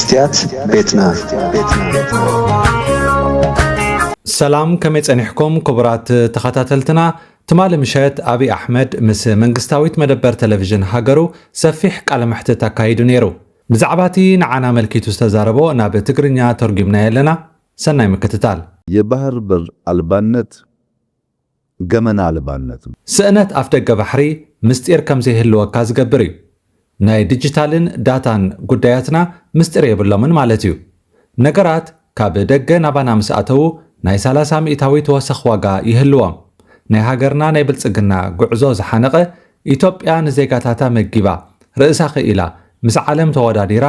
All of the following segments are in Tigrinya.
ስትያት ቤትና። ሰላም፣ ከመይ ጸኒሕኩም ክቡራት ተኸታተልትና? ትማሊ ምሸት ኣብይ ኣሕመድ ምስ መንግስታዊት መደበር ቴሌቪዥን ሃገሩ ሰፊሕ ቃለ መሕትት ኣካይዱ ነይሩ። ብዛዕባ እቲ ንዓና ኣመልኪቱ ዝተዛረቦ ናብ ትግርኛ ተርጒምናዮ ኣለና። ሰናይ ምክትታል። የባህር በር ኣልባነት ገመና ኣልባነት። ስእነት ኣፍደገ ባሕሪ ምስጢር ከም ዘይህልወካ ዝገብር እዩ። ናይ ዲጂታልን ዳታን ጉዳያትና ምስጢር የብሎምን ማለት እዩ። ነገራት ካብ ደገ ናባና ምስ ኣተዉ ናይ ሰላሳ ሚእታዊት ወሰኽ ዋጋ ይህልዎም። ናይ ሃገርና ናይ ብልጽግና ጉዕዞ ዝሓነቐ ኢትዮጵያ ንዜጋታታ መጊባ ርእሳ ክኢላ ምስ ዓለም ተወዳዲራ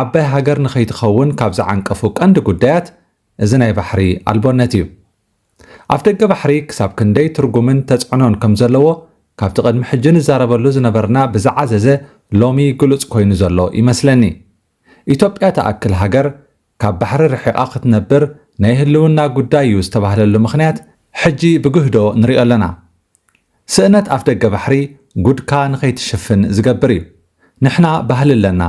ዓባይ ሃገር ንኸይትኸውን ካብ ዝዓንቀፉ ቀንዲ ጉዳያት እዚ ናይ ባሕሪ ኣልቦነት እዩ። ኣፍደገ ባሕሪ ክሳብ ክንደይ ትርጉምን ተጽዕኖን ከም ዘለዎ ካብቲ ቅድሚ ሕጂ ንዛረበሉ ዝነበርና ብዝዓዘዘ ሎሚ ግሉጽ ኮይኑ ዘሎ ይመስለኒ። ኢትዮጵያ ትኣክል ሃገር ካብ ባሕሪ ርሒቓ ክትነብር ናይ ህልውና ጉዳይ እዩ ዝተባህለሉ ምኽንያት ሕጂ ብግህዶ ንሪኦ ኣለና። ስእነት ኣፍደገ ባሕሪ ጉድካ ንኸይትሽፍን ዝገብር እዩ። ንሕና ባህሊ ኣለና።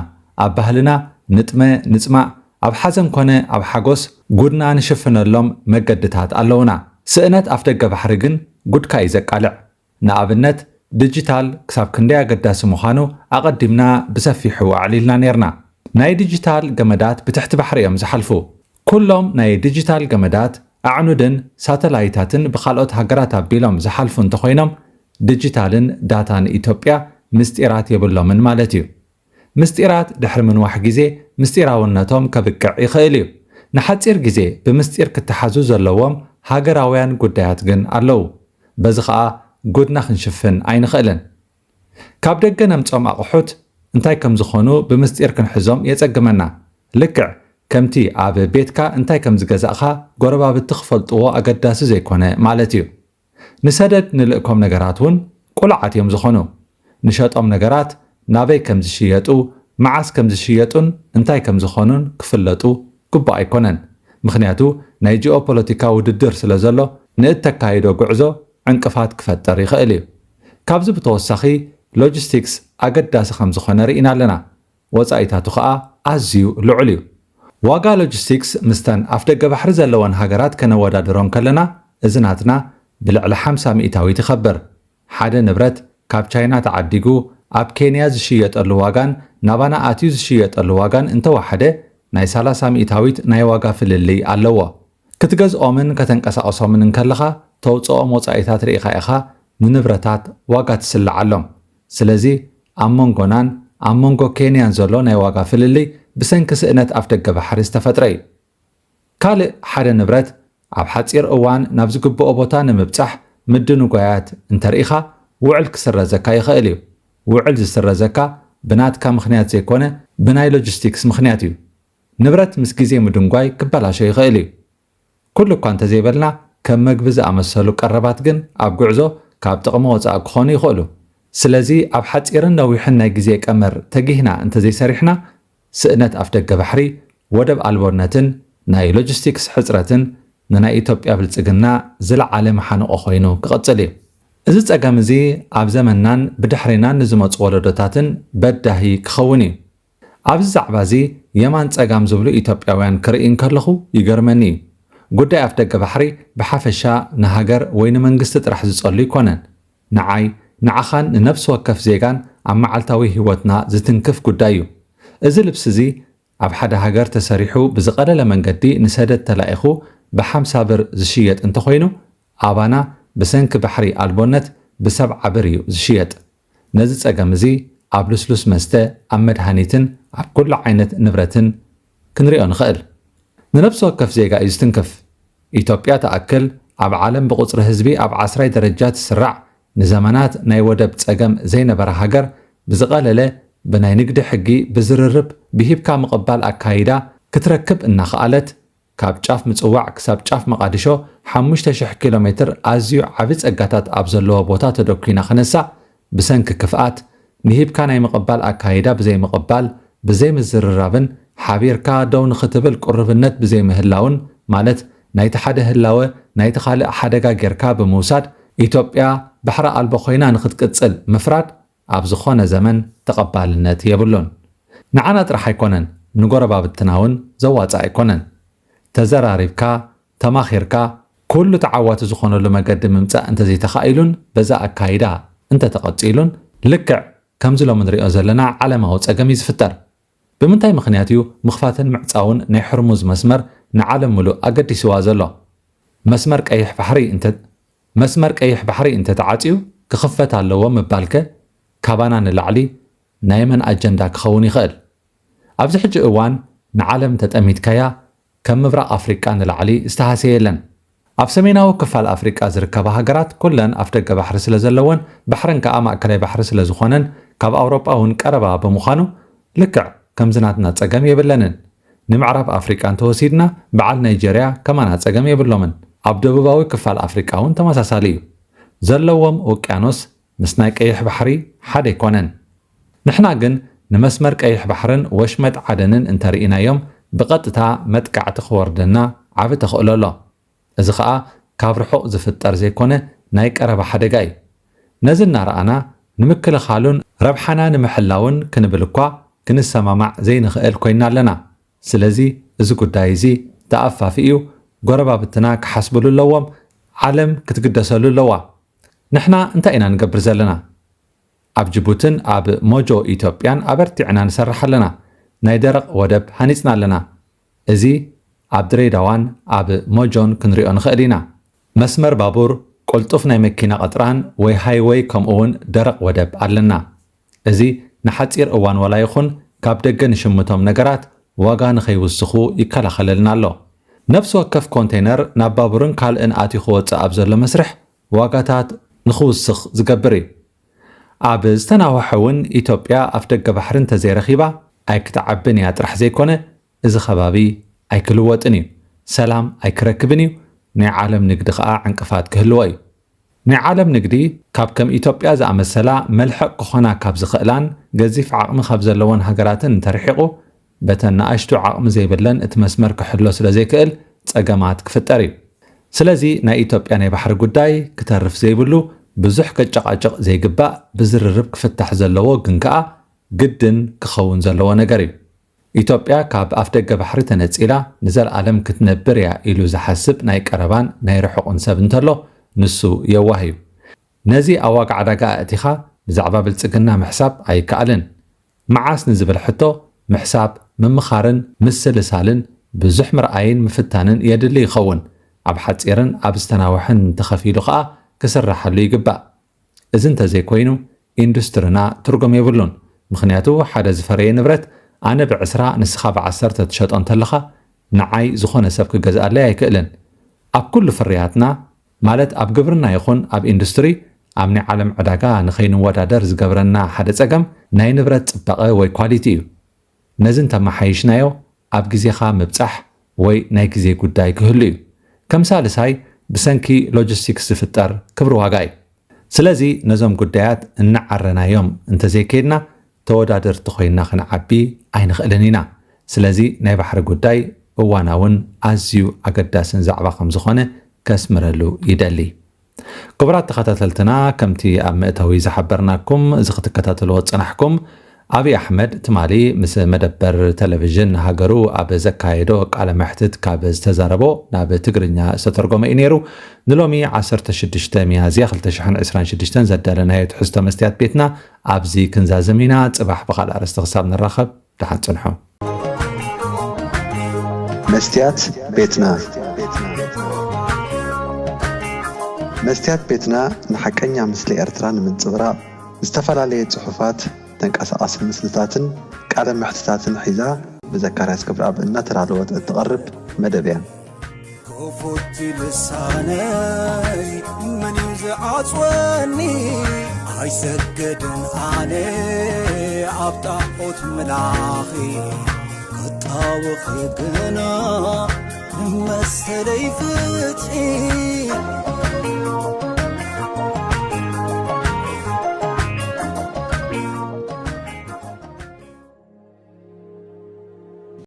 ኣብ ባህልና ንጥመ፣ ንጽማእ፣ ኣብ ሓዘን ኮነ ኣብ ሓጎስ ጉድና ንሽፍነሎም መገድታት ኣለውና። ስእነት ኣፍደገ ባሕሪ ግን ጉድካ እዩ ዘቃልዕ። ንኣብነት ዲጂታል ክሳብ ክንደይ ኣገዳሲ ምዃኑ ኣቐዲምና ብሰፊሑ ኣዕሊልና ኔርና። ናይ ዲጂታል ገመዳት ብትሕቲ ባሕሪ እዮም ዝሓልፉ። ኩሎም ናይ ዲጂታል ገመዳት ኣዕኑድን ሳተላይታትን ብኻልኦት ሃገራት ኣቢሎም ዝሓልፉ እንተኾይኖም ዲጂታልን ዳታን ኢትዮጵያ ምስጢራት የብሎምን ማለት እዩ። ምስጢራት ድሕሪ ምንዋሕ ግዜ ምስጢራውነቶም ከብቅዕ ይኽእል እዩ። ንሓጺር ግዜ ብምስጢር ክተሓዙ ዘለዎም ሃገራውያን ጉዳያት ግን ኣለዉ። በዚ ኸኣ ጉድና ክንሽፍን ኣይንኽእልን። ካብ ደገ ነምጾም ኣቑሑት እንታይ ከም ዝኾኑ ብምስጢር ክንሕዞም የጸግመና። ልክዕ ከምቲ ኣብ ቤትካ እንታይ ከም ዝገዛእኻ ጎረባብቲ ክፈልጥዎ ኣገዳሲ ዘይኮነ ማለት እዩ። ንሰደድ ንልእኮም ነገራት እውን ቁሉዓት እዮም ዝኾኑ። ንሸጦም ነገራት ናበይ ከም ዝሽየጡ፣ መዓስ ከም ዝሽየጡን እንታይ ከም ዝኾኑን ክፍለጡ ግቡእ ኣይኮነን። ምኽንያቱ ናይ ጂኦፖለቲካ ውድድር ስለ ዘሎ ንእተካይዶ ጉዕዞ ዕንቅፋት ክፈጥር ይኽእል እዩ። ካብዚ ብተወሳኺ ሎጂስቲክስ ኣገዳሲ ከም ዝኾነ ርኢና ኣለና። ወጻኢታቱ ኸኣ ኣዝዩ ልዑል እዩ። ዋጋ ሎጂስቲክስ ምስተን ኣፍደገ ባሕሪ ዘለወን ሃገራት ከነወዳድሮ እንከለና እዚ ናትና ብልዕሊ ሓምሳ ሚእታዊት ይኸብር። ሓደ ንብረት ካብ ቻይና ተዓዲጉ ኣብ ኬንያ ዝሽየጠሉ ዋጋን ናባና ኣትዩ ዝሽየጠሉ ዋጋን እንተወሓደ ናይ ሰላሳ ሚእታዊት ናይ ዋጋ ፍልልይ ኣለዎ። ክትገዝኦምን ከተንቀሳቕሶምን እንከለኻ ተውጽኦም ወጻኢታት ርኢኻ ኢኻ ንንብረታት ዋጋ ትስልዓሎም። ስለዚ ኣብ መንጎናን ኣብ መንጎ ኬንያን ዘሎ ናይ ዋጋ ፍልልይ ብሰንኪ ስእነት ኣፍደገ ባሕሪ ዝተፈጥረ እዩ። ካልእ ሓደ ንብረት ኣብ ሓጺር እዋን ናብ ዝግብኦ ቦታ ንምብጻሕ ምድንጓያት እንተርኢኻ ውዕል ክስረዘካ ይኽእል እዩ። ውዕል ዝስረዘካ ብናትካ ምኽንያት ዘይኮነ ብናይ ሎጂስቲክስ ምኽንያት እዩ። ንብረት ምስ ግዜ ምድንጓይ ክበላሾ ይኽእል እዩ። ኩሉ እኳ እንተዘይበልና ከም መግቢ ዝኣመሰሉ ቀረባት ግን ኣብ ጉዕዞ ካብ ጥቕሚ ወጻኢ ክኾኑ ይኽእሉ። ስለዚ ኣብ ሓጺርን ነዊሕን ናይ ግዜ ቀመር ተጊህና እንተዘይሰሪሕና ስእነት ኣፍደገ ባሕሪ፣ ወደብ ኣልቦነትን ናይ ሎጂስቲክስ ሕጽረትን ንናይ ኢትዮጵያ ብልጽግና ዝለዓለ መሓንቖ ኮይኑ ክቕጽል እዩ። እዚ ጸገም እዚ ኣብ ዘመንናን ብድሕሪናን ንዝመጹ ወለዶታትን በዳሂ ክኸውን እዩ። ኣብዚ ዛዕባ እዚ የማን ጸጋም ዝብሉ ኢትዮጵያውያን ክርኢ እንከለኹ ይገርመኒ እዩ። ጉዳይ ኣፍደገ ባሕሪ ብሓፈሻ ንሃገር ወይ ንመንግስቲ ጥራሕ ዝጸሉ ኣይኮነን። ንዓይ፣ ንዓኻን ንነፍሲ ወከፍ ዜጋን ኣብ መዓልታዊ ህይወትና ዝትንክፍ ጉዳይ እዩ። እዚ ልብሲ እዚ ኣብ ሓደ ሃገር ተሰሪሑ ብዝቐለለ መንገዲ ንሰደድ ተላኢኹ ብሓምሳ ብር ዝሽየጥ እንተኾይኑ ኣባና ብሰንኪ ባሕሪ ኣልቦነት ብሰብዓ ብር እዩ ዝሽየጥ። ነዚ ጸገም እዚ ኣብ ልስሉስ መስተ፣ ኣብ መድሃኒትን ኣብ ኩሉ ዓይነት ንብረትን ክንሪኦ ንኽእል። ንነፍሲ ወከፍ ዜጋ እዩ ዝትንክፍ። ኢትዮጵያ ትኣክል ኣብ ዓለም ብቑጽሪ ህዝቢ ኣብ ዓስራይ ደረጃ ትስራዕ ንዘመናት ናይ ወደብ ጸገም ዘይነበራ ሃገር ብዝቐለለ ብናይ ንግዲ ሕጊ ብዝርርብ ብሂብካ ምቕባል ኣካይዳ ክትረክብ እናኸኣለት ካብ ጫፍ ምጽዋዕ ክሳብ ጫፍ መቓድሾ ሓሙሽተ ሽሕ ኪሎ ሜትር ኣዝዩ ዓቢ ጸጋታት ኣብ ዘለዎ ቦታ ተደኲና ክነሳ ብሰንኪ ክፍኣት ንሂብካ ናይ ምቕባል ኣካይዳ ብዘይምቕባል ብዘይምዝርራብን ሓቢርካ ደው ንኽትብል ቁርብነት ብዘይምህላውን ማለት ናይቲ ሓደ ህላወ ናይቲ ካልእ ሓደጋ ጌርካ ብምውሳድ ኢትዮጵያ ባሕሪ ኣልቦ ኮይና ንኽትቅጽል ምፍራድ ኣብ ዝኾነ ዘመን ተቐባልነት የብሉን። ንዓና ጥራሕ ኣይኮነን፣ ንጎረባብትና እውን ዘዋፅእ ኣይኮነን። ተዘራሪብካ፣ ተማኺርካ፣ ኩሉ ተዓዋቲ ዝኾነሉ መገዲ ምምፃእ እንተዘይተኻኢሉን በዛ ኣካይዳ እንተተቐፂሉን ልክዕ ከምዚ ሎሚ ንሪኦ ዘለና ዓለማዊ ፀገም እዩ ዝፍጠር። ብምንታይ ምኽንያት እዩ ምኽፋትን ምዕፃውን ናይ ሕርሙዝ መስመር ንዓለም ምሉእ ኣገዲስዋ ዘሎ? መስመር ቀይሕ ባሕሪ እንተ መስመር ቀይሕ ባሕሪ እንተተዓፅዩ ክኽፈት ኣለዎ ምባልከ ካባና ንላዕሊ ናይ መን ኣጀንዳ ክኸውን ይኽእል? ኣብዚ ሕጂ እዋን ንዓለም ተጠሚትካያ ከም ምብራቕ ኣፍሪቃ ንላዕሊ ዝተሃስየ የለን። ኣብ ሰሜናዊ ክፋል ኣፍሪቃ ዝርከባ ሃገራት ኩለን ኣፍደገ ባሕሪ ስለ ዘለወን ባሕረን ከኣ ማእከላይ ባሕሪ ስለ ዝኾነን ካብ ኣውሮጳ እውን ቀረባ ብምዃኑ ልክዕ ከምዚ ናትና ጸገም የብለንን። ንምዕራብ ኣፍሪቃ እንተወሲድና በዓል ናይጀርያ ከማና ጸገም የብሎምን። ኣብ ደቡባዊ ክፋል ኣፍሪቃ እውን ተመሳሳሊ እዩ። ዘለዎም ውቅያኖስ ምስ ናይ ቀይሕ ባሕሪ ሓደ ኣይኮነን። ንሕና ግን ንመስመር ቀይሕ ባሕርን ወሽመጥ ዓደንን እንተርኢናዮም ብቐጥታ መጥቃዕቲ ክወርደና ዓቢ ተኽእሎ ኣሎ። እዚ ኸኣ ካብ ርሑቕ ዝፍጠር ዘይኮነ ናይ ቀረባ ሓደጋ እዩ። ነዚ እናረኣና ንምክልኻሉን ረብሓና ንምሕላውን ክንብል እኳ ክንሰማማዕ ዘይንኽእል ኮይና ኣለና። ስለዚ እዚ ጉዳይ እዚ ተኣፋፊ እዩ፣ ጎረባብትና ክሓስብሉ ኣለዎም፣ ዓለም ክትግደሰሉ ኣለዋ። ንሕና እንታይ ኢና ንገብር ዘለና? ኣብ ጅቡትን ኣብ ሞጆ ኢትዮጵያን ኣበርቲዕና ንሰርሕ ኣለና። ናይ ደረቕ ወደብ ሃኒጽና ኣለና። እዚ ኣብ ድሬዳዋን ኣብ ሞጆን ክንሪኦ ንኽእል ኢና። መስመር ባቡር፣ ቅልጡፍ ናይ መኪና ቅጥራን ወይ ሃይወይ ከምኡ እውን ደረቕ ወደብ ኣለና። እዚ ንሓጺር እዋን ዋላ ይኹን ካብ ደገ ንሽምቶም ነገራት ዋጋ ንኸይውስኹ ይከላኸለልና ኣሎ። ነፍሲ ወከፍ ኮንቴነር ናብ ባቡርን ካልእን ኣትዩ ክወጽእ ኣብ ዘሎ መስርሕ ዋጋታት ንኽውስኽ ዝገብር እዩ። ኣብ ዝተናውሐ እውን ኢትዮጵያ ኣፍደገ ባሕሪ እንተዘይረኺባ ኣይክትዓብን እያ ጥራሕ ዘይኮነ እዚ ከባቢ ኣይክልወጥን እዩ፣ ሰላም ኣይክረክብን እዩ፣ ናይ ዓለም ንግዲ ኸኣ ዕንቅፋት ክህልዎ እዩ። ናይ ዓለም ንግዲ ካብ ከም ኢትዮጵያ ዝኣመሰላ መልሕቕ ክኾና ካብ ዝኽእላን ገዚፍ ዓቕሚ ካብ ዘለወን ሃገራትን እንተርሒቑ በተን ንኣሽቱ ዓቕሚ ዘይብለን እቲ መስመር ክሕሎ ስለ ዘይክእል ጸገማት ክፍጠር እዩ። ስለዚ ናይ ኢትዮጵያ ናይ ባሕሪ ጉዳይ ክተርፍ ዘይብሉ ብዙሕ ከጨቓጭቕ ዘይግባእ ብዝርርብ ክፍታሕ ዘለዎ ግን ከኣ ግድን ክኸውን ዘለዎ ነገር እዩ። ኢትዮጵያ ካብ ኣፍደገ ባሕሪ ተነጺላ ንዘለኣለም ክትነብር እያ ኢሉ ዝሓስብ ናይ ቀረባን ናይ ርሑቕን ሰብ እንተሎ ንሱ የዋህ እዩ። ነዚ ኣብ ዋጋ ዕዳጋ ኣእቲኻ ብዛዕባ ብልጽግና ምሕሳብ ኣይከኣልን። መዓስ ንዝብል ሕቶ ምሕሳብ፣ ምምኻርን ምስልሳልን ብዙሕ ምርኣይን ምፍታንን የድሊ ይኸውን። ኣብ ሓጺርን ኣብ ዝተናውሐን እንተኸፊሉ ከኣ ክስራሓሉ ይግባእ። እዚ እንተዘይኮይኑ ኢንዱስትርና ትርጉም የብሉን። ምኽንያቱ ሓደ ዝፈረየ ንብረት ኣነ ብዕስራ ንስኻ ብዓሰርተ ትሸጦ እንተለኻ ንዓይ ዝኾነ ሰብ ክገዝኣለይ ኣይክእልን። ኣብ ኩሉ ፍርያትና ማለት ኣብ ግብርና ይኹን ኣብ ኢንዱስትሪ ኣብ ናይ ዓለም ዕዳጋ ንኸይንወዳደር ዝገብረና ሓደ ጸገም ናይ ንብረት ጽባቐ ወይ ኳሊቲ እዩ። ነዚ እንተመሓይሽናዮ ኣብ ግዜኻ ምብጻሕ ወይ ናይ ግዜ ጉዳይ ክህሉ እዩ። ከም ሳልሳይ ብሰንኪ ሎጂስቲክስ ዝፍጠር ክብሪ ዋጋ እዩ። ስለዚ ነዞም ጉዳያት እናዓረናዮም እንተዘይከይድና ተወዳደርቲ ኮይና ክንዓቢ ኣይንኽእልን ኢና። ስለዚ ናይ ባሕሪ ጉዳይ እዋናውን ኣዝዩ ኣገዳስን ዛዕባ ከም ዝኾነ ከስምረሉ ይደሊ። ክቡራት ተኸታተልትና፣ ከምቲ ኣብ መእተዊ ዝሓበርናኩም፣ እዚ ክትከታተልዎ ዝጸናሕኩም፣ ኣብይ ኣሕመድ ትማሊ ምስ መደበር ቴሌቪዥን ሃገሩ ኣብ ዘካየዶ ቃለ መሕትት ካብ ዝተዛረቦ ናብ ትግርኛ ዝተተርጎመ እዩ ነይሩ። ንሎሚ ዓሰርተ ሽዱሽተ ሚያዝያ ክልተ ሽሕን ዕስራን ሽዱሽተን ዘዳለናዮ ትሕዝቶ መስትያት ቤትና ኣብዚ ክንዛዝም ኢና። ጽባሕ ብኻልእ ኣርእስቲ ክሳብ ንራኸብ፣ ደሓን ጽንሑ። መስትያት ቤትና። መስትያት ቤትና ንሓቀኛ ምስሊ ኤርትራ ንምንጽብራቕ ዝተፈላለየ ጽሑፋት፣ ተንቀሳቓሲ ምስልታትን ቃለ መሕትታትን ሒዛ ብዘካርያስ ገብረኣብ እናተዳለወት እትቐርብ መደብ እያ። ክፉት ልሳነይ መን እዩ ዝዓጽወኒ? ኣይሰግድን ኣነ ኣብ ጣዖት ምላኺ፣ ክጣወኺ ግና መሰለይ ፍትሒ።